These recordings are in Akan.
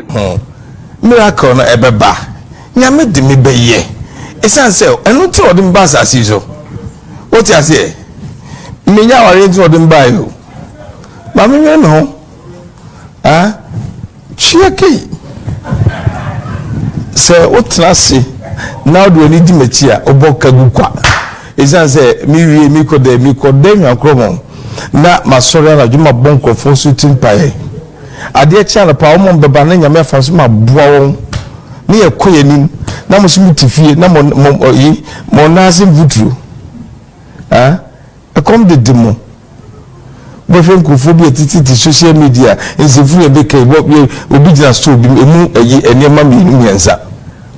Ho miracle no ɛbɛba. Nyame de me bɛyɛ. Ɛsiane sɛ ɛno nti na ɔde me ba asase yi so. Wote aseɛ? Menya awareɛ nti na ɔde me baeɛ o. Ma menwene me ho. Ah, Kyia kei. Sɛ wotena ase na wode w'ani di m'akyi a, wobɔ ka gu kwa. Esiane sɛ mewie mekɔ dɛ mekɔ dɛ nwankorɔmɔ na masɔre anadwo mabɔ nkurɔfoɔ so ti mpaeɛ. Adeɛ kye anɔpa a wɔn bɛba na Nyame afa so maboa wɔn ne yɛkɔ yɛn anim na mo nso mote fie na mo mo yi mo nan ase mfuturo. Ah, Ɛkɔm dede mo. Wobɛhwɛ nkurɔfoɔ bi a ɛtetete social media nsɛmfunu a ɛbɛka yi, wɔ obi gyina store bi mu, ɛmu ɛyi nneɛma mmienu mmiɛnsa.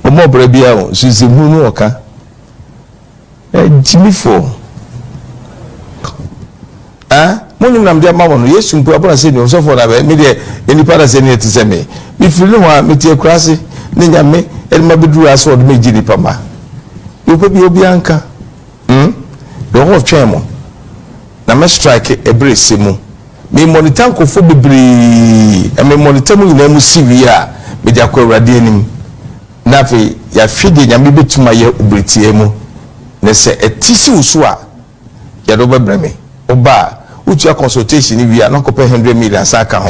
Ɔmmɔ ɔbra biara o, nso nsɛmhunu no ɔka. Agyimifoɔ. Ah, mo nnwom na mede ama mo no, Yesu mpo abɔ na sɛ ni, ɔsɔfoɔ na bɛ, me deɛ, nnipa na sɛ ni ɛte sɛ me. Mefiri ne hɔ a, mete akuraase, ne Nyame ɛde ma bɛduru ha sɛ ɔde me gye nnipa ma. Deɛ ɔpɛ biara obiara nka. Hmm mewɔ hɔ twɛn mo na mɛ strike ɛberɛ sɛ mu me monitor nkorɔfoɔ bebree na me monitor mo nyinaa mu si wie a mede akɔ Awurade anim na afei yɛahwɛ deɛ Nyame bɛtum ayɛ wɔ berɛ tiaa mu na sɛ ɛte si wo so a yɛde wo bɛbrɛ me. Woba a, wotua consultation no wie a, na wakɔpɛ hundred million asan aka ho.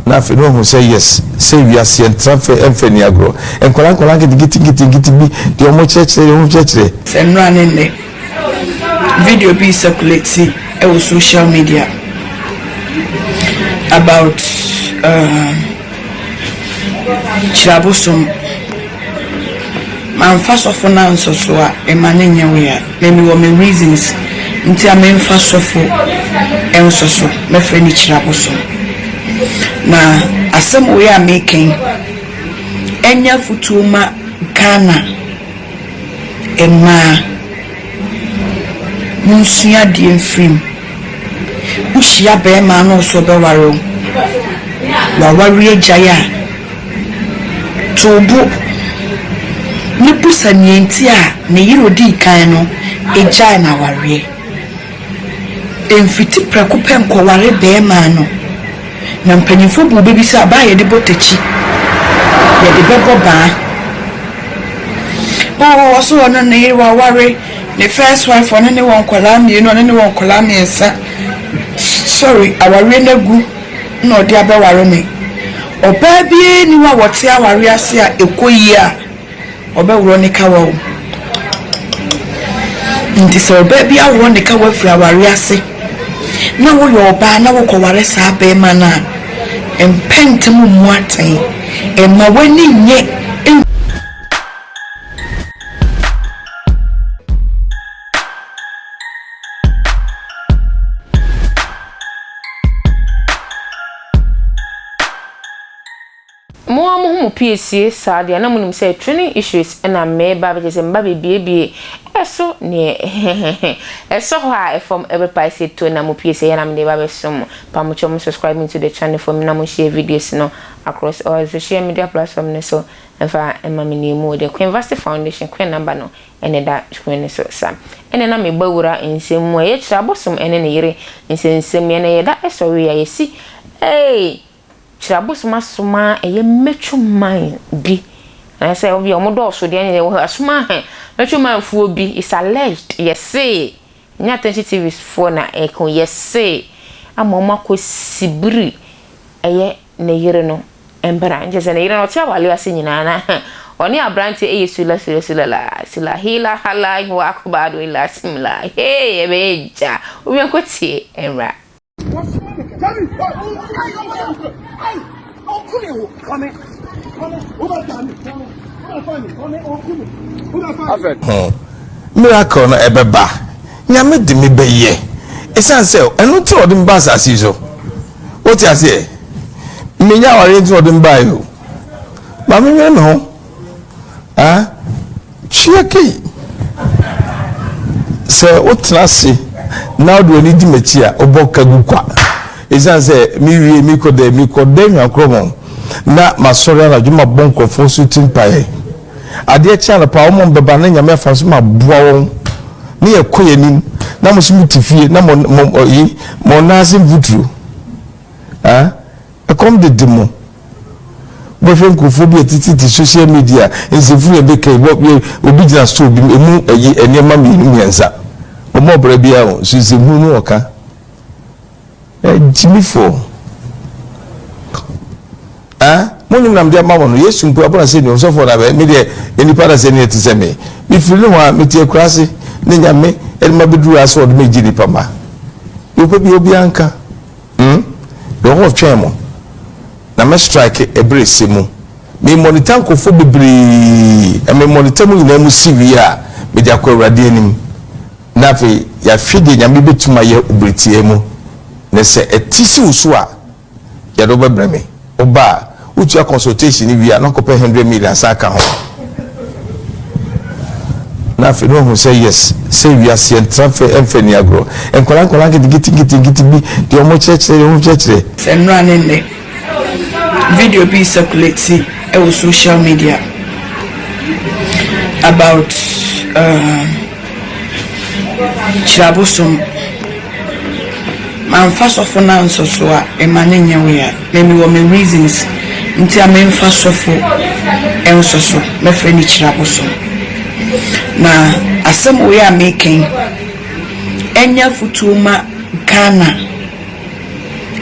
Na afei na wahu sɛ yes, sɛ wiase yɛntra fɛ ɛmfa nni agorɔ. Nkwadaa nkwadaa nketenkete nketenkete bi, deɛ wɔkyerɛkyerɛ, deɛ wɔkyerɛkyerɛ. Sɛ nnora ne nnɛ, video bi circulate wɔ social media about um, Kyerɛabosom. Mamfa sɔfo no ansɔ so a, mma no nyɛ wo ya. Me mewɔ me reasons nti a memfa sɔfo nsɔ so, mɛfrɛ no Kyerɛabosom. Na asɛm wei a meka yi, ɛnyɛ afotuo ma Ghana mmaa. Monsua adeɛ mfiri mu. Wohyia barima na ɔse ɔbɛware wo, w'awareɛ agyae a, to wo bo na bisa nea nti a ne yere a ɔdii kan no gyaee no awareɛ. Mfiti prɛko pɛ nkɔware barima no. Na mpanyimfoɔ bu wo bɛ bi sɛ abaa a yɛde bɔ takyi, yɛde bɛbɔ baa. Oh, ɔse ɔno ne yere waware, ne first wife ɔne ne wɔ nkwadaa mmienu, ɔne ne wɔ nkwadaa mmiɛnsa. Sorry, awareɛ no agu na ɔde abɛware me. Ɔbaa biara nni hɔ a wɔte awareɛ ase a ɛkɔ yie a ɔbɛworɔ ne kawa o. Nti sɛ ɔbaa bi aworɔ ne kawa firi awareɛ ase na woyɛ ɔbaa na wokɔware saa barima no a, mpɛ ntɛm mmu atɛn. Mma w'ani nnye. Mo ara mo ho mo piesie saa deɛ na monim sɛ training issues na meba abɛkyɛ sɛ meba bɛbiebie ɛso neɛ ɛsɔ hɔ a ɛfam ɛbɛpae sɛ tuo na mo piesie yɛ na mede ba abɛsom mo pamokyɛw mo subscribe to the channel for me na mo share videos no across all social media platform no so mfa mma me nea mu wɔ the Queen Vasti Foundation Queen number no ɛna ɛda screen no so sa ɛna na mebɔ awura nsɛm mu a ɛyɛ kyerɛ abosom ɛne ne yere nsɛnsɛm yɛ na yɛda ɛsɔre a yɛsi eei Kyerɛ abosom asoma a ɛyɛ metro man bi anaasɛ obi a wɔn dɔɔso deɛ ɛne wɔ asoma hɛ metro man foɔ bi is alleged yɛse nyɛ attention tv foɔ na ɛko yɛse ama wɔn akɔ sibiri ɛyɛ ne yere no mpena nkyɛ sɛ ne yere no ɔte awale ase nyinaa na ɔne aberanteɛ ɛyɛ sula sula sula la sula hila hala wa akobado ila simla hey ɛbɛyɛ gya obi nkɔ tie mmra. Ho miracle no ɛbɛba. Nyame de me bɛyɛ. Ɛsiane sɛ ɛno nti na ɔde me ba asase yi so. Wote aseɛ? Menya awareɛ nti na ɔde me baeɛ o. Ma menwene me ho. Ah, Kyia kei. Sɛ wotena ase na wode w'ani di m'akyi a, wobɔ ka gu kwa. Esiane sɛ mewie mekɔ dɛ mekɔ dɛ nwankorɔmɔ na masɔre anadwo mabɔ nkurɔfoɔ so ti mpaeɛ. Adeɛ kye anɔpa a wɔn bɛba na Nyame afa so ma boa wɔn ne yɛ kɔ yɛn anim na mo so mo te fie na mo mo yi mo nan ase mfuturo. Ah, ɛkɔm dede mo. Wobɛhwɛ nkurɔfoɔ bi a tititi social media nsɛmfunu yɛ bɛka yi wɔ obi gyina store bi mu emu ɛyi nneɛma mmienu mmiɛnsa. Wɔn ɔbra biara o nso nsɛmhunu no ɔka. Gyimifoɔ. Ah, mo nnwom na mede ama mo no, Yesu mpo abona sɛ ni, ɔsɔfoɔ na bɛ, me deɛ, nnipa da sɛ ni ɛte sɛ me. Mefiri ne hɔ a, mete akuraase, ne Nyame de ma bɛduru ha sɛ ɔde me gye nnipa ma. Deɛ ɔpɛ biara obiara nka. Hmm, mewɔ hɔ retwɛn mo, na mɛ strike ɛberɛ ɛsɛ mu. Me monitor nkurɔfoɔ bebree, na me monitor mo nyinaa mu si wie a, mede akɔ Awurade anim. Na afei yɛahwɛ deɛ Nyame bɛtum ayɛ wo berɛ tiaa mu, na sɛ ɛte si wo so a, yɛde wo bɛbrɛ me. Woba a, wotua consultation no wie a, na wakɔpɛ hundred million san aka ho. Na afei na wahu sɛ yes, sɛ wiase yɛntra fɛ ɛmfa nni agorɔ. Nkwadaa nkwadaa nketenkete nketenkete bi, deɛ wɔkyerɛkyerɛ, deɛ wɔkyerɛkyerɛ. Sɛ nnora ne nnɛ, video bi circulate wɔ social media about um, Kyerɛ abosom. Mamfa sɔfo no ansɔ so a, mma no nyɛ wo ya. Me mewɔ me reasons nti a memfa sɔfo nsɔ so. Mɛfrɛ no kyerɛ abosom. Na asɛm wei a meka yi, ɛnyɛ afotuo ma Ghana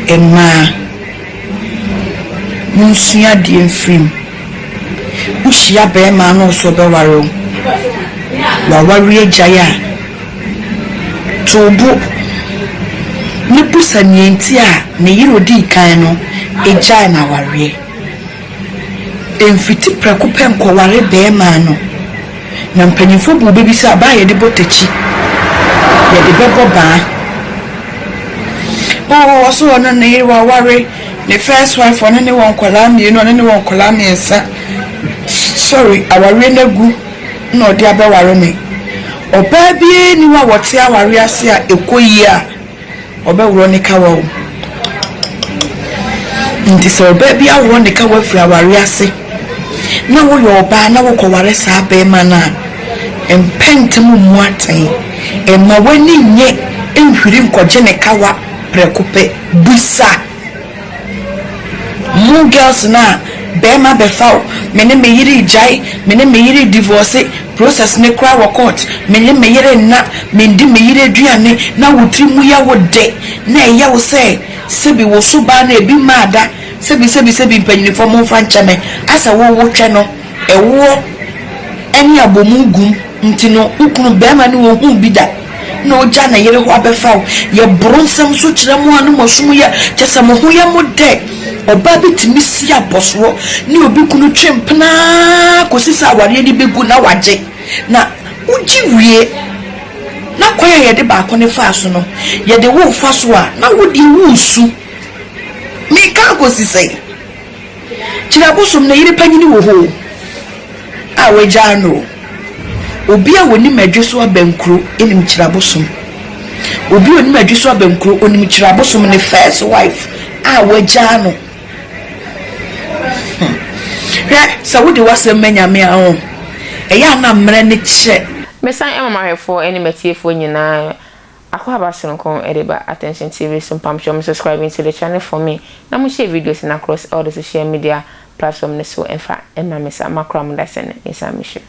mmaa. Monsua adeɛ mfiri mu. Wohyia barima a na ɔsɛ ɔbɛware wo, w'awareɛ agyae a, to wo bo na bisa nea nti a ne yere a ɔdii kan no gyaee no awareɛ. Mfiti prɛko pɛ nkɔware barima no. Na mpanimfoɔ bu bɛ bi sɛ aba a yɛde bɔ takyi, yɛde bɛbɔ baa. Oh, ɔso ɔno ne yere waware, ne first wife ɔno ne wɔ nkwadaa mmienu, ɔno ne wɔ nkwadaa mmiɛnsa. Sorry, awareɛ no agu na ɔde abɛware me. Ɔbaa biara nni hɔ a wɔte awareɛ ase a ɛkɔ yie a Ɔbɛworɔ ne kawa o. Nti sɛ ɔbaa bi aworɔ ne kawa firi awareɛ ase na woyɛ ɔbaa na wokɔware saa barima no a, mpɛ ntɛm mmu atɛn. Mma w'ani nnye nhwiri nkɔgye ne kawa prɛko pɛ. Bisa! Mo girls no a bɛɛma bɛfa wo, me ne me yere regyae, me ne me yere redivorce, process no koraa wɔ court, me ne me yere nna, mendi me yere aduane, na wo tiri mu yɛ wo dɛ, na ɛyɛ wo sɛ sɛbi wo so baa no ebi mmaa da, sɛbi sɛbi sɛbi mpanyinifoɔ momfa nkyɛ me, asɛ wo wo twɛ no ɛwoɔ ɛne abomu gum. Nti no wo kunu barima no ɔnhuu bi da na ɔgya ne yere hɔ abɛfa wo. Yɛboro nsɛm so kyerɛ mo a na mo asom yɛ kyɛ sɛ mo ho yɛ mo dɛ. Ɔbaa bi tumi si abɔsoɔ ne obi kunu twe mpena ara kɔsi sɛ awareɛ no bɛgu na wagye. Na wogye wie na kwan a yɛde baako no faa so no yɛde wo refa so a na wo deɛ woresu. Meka akɔsi sɛn? Kyerɛ abosom ne yere panyini wɔ hɔ o, a wagyaa no o. Obi a onim adwe so abankuro nim kyerɛ abosom. Obi a onim adwe so abankuro onim kyerɛ abosom ne first wife a wagyaa no. Hmm. Hwɛ sɛ wode w'asɛm ma Nyame a ho, ɛyɛ a na mmerɛ ne kyɛ. Mesan ma m'ahwɛfoɔ ne m'atiefoɔ nyinaa Akwaaba soronko de ba Attention TV so mpamokyɛw mo subscribe into the channel for me na mo share videos no across all the social media platform no so mfa mma me sa makora mo dasɛn ne nsa mehyira.